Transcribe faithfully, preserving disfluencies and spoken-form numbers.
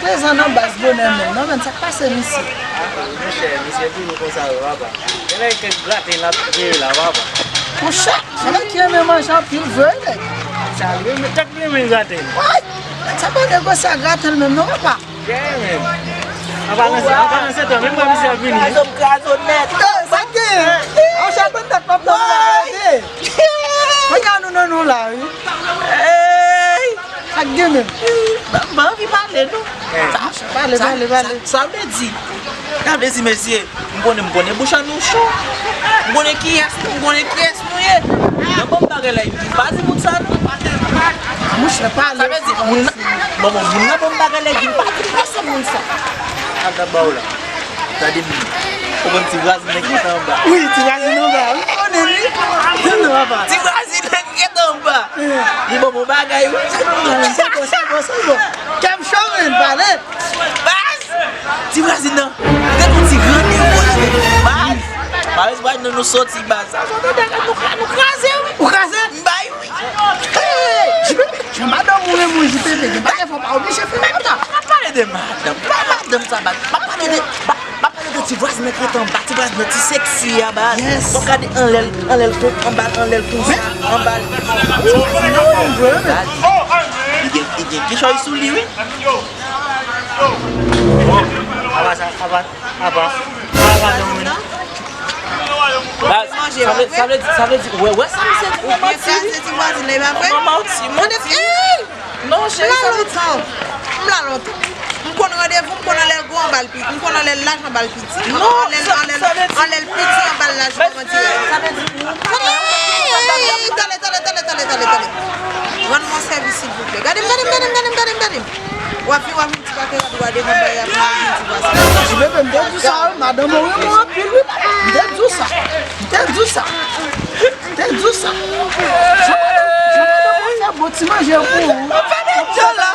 Prezan nan baz bonè menm non, men sa k pase misye? Monchè, misye toujou konsa vre papa. Genlè kèk graten l ap jere la papa. Monchè, se nèg ki renmen manje anpil vre nèg. Sa li renmen, tèt li renmen graten. Woy! Nèg sa pa negosye ak graten l menm non papa. Yeah, man. An palan se tan, menm mwen misye ap vini. Kraze m, kraze w nèt. Sa k genyen? An chak bann dat m ap tann la gade. Mwen ka nou nan nou la wi. Sa k gen menm? Mwen anvi pale nou. Pale, pale, pale. Sa vle di, sa vle di mesye, m konnen, m konnen bouch an nou cho. M konnen kiyès nou, m konnen kiyès nou ye. Nan bon bagay la, di pa di moun sa non. Monchè pale. Sa vle di moun nan, bon, bon, moun nan bon bagay la, di pa di pa se moun sa. Al ta ba w la. Gade m. Ou konn ti vwazin nan ki rete anba. Wi, ti vwazin anba. Ou konnen li? Ti vwazin nan ki rete anba. Li bon bon bagay wi. Se bon, se bon, se bon. Kè m cho men, pale. Baz! Ti vwazin nan. Gade yon ti gran nivo la. Baz! Baz, baz, nou, nou soti baz. Sa, sa, nou, nou kraze wi. Ou kraze? M bay wi. Hey! Jan madanm ou renmen w, J P P, gen bagay fò pa oblije fè konsa. M ap pale de madanm. Pa madanm sa, baz. M ap pale de, m ap pale de ti vwazin nan ki rete anba, ti vwazin nan ti seksi a, baz. Yes. Fò gade anlè l, anlè l tou, anba l, anlè l tou, sa, anba l. Ti vwazin nan bon vre, men. Baz. Li gen, li gen kichòy sou li, wi. Bon, apa sa, apa, apa, apa, non, non. Baz, sa vle, sa vle di, sa vle di, wè, wè sa misye di, wè manti. Ou byen kraze ti vwazin la, e pa vre? Wè manti, manti. Ey! Non, cheri, sa vle di. M la lontan. M konn randevou, m konn anlè l gwo, anba l piti. M konn anlè l laj, anba l piti. Non, anlè l, sa, anlè l, sa vle di, anlè l piti, anba l laj, men kòman ti rèl? Sa vle di, ey, ey, ey, tande, tande, tande, tande, tande, tande. Rann mwen sèvis, silvouplè. Gade m, gade m, gade m, gade m, gade m, gade m. W ap vin, w ap vin ti pake dwa devan bay ap vin ti pase. J P P, m te di w sa, wi, madanm ou renmen w anpil, wi, papa. M te di w sa. M te di w sa. M te di w sa. Jan madanm ou fè bon ti manje pou ou. Ou fè de djòl la.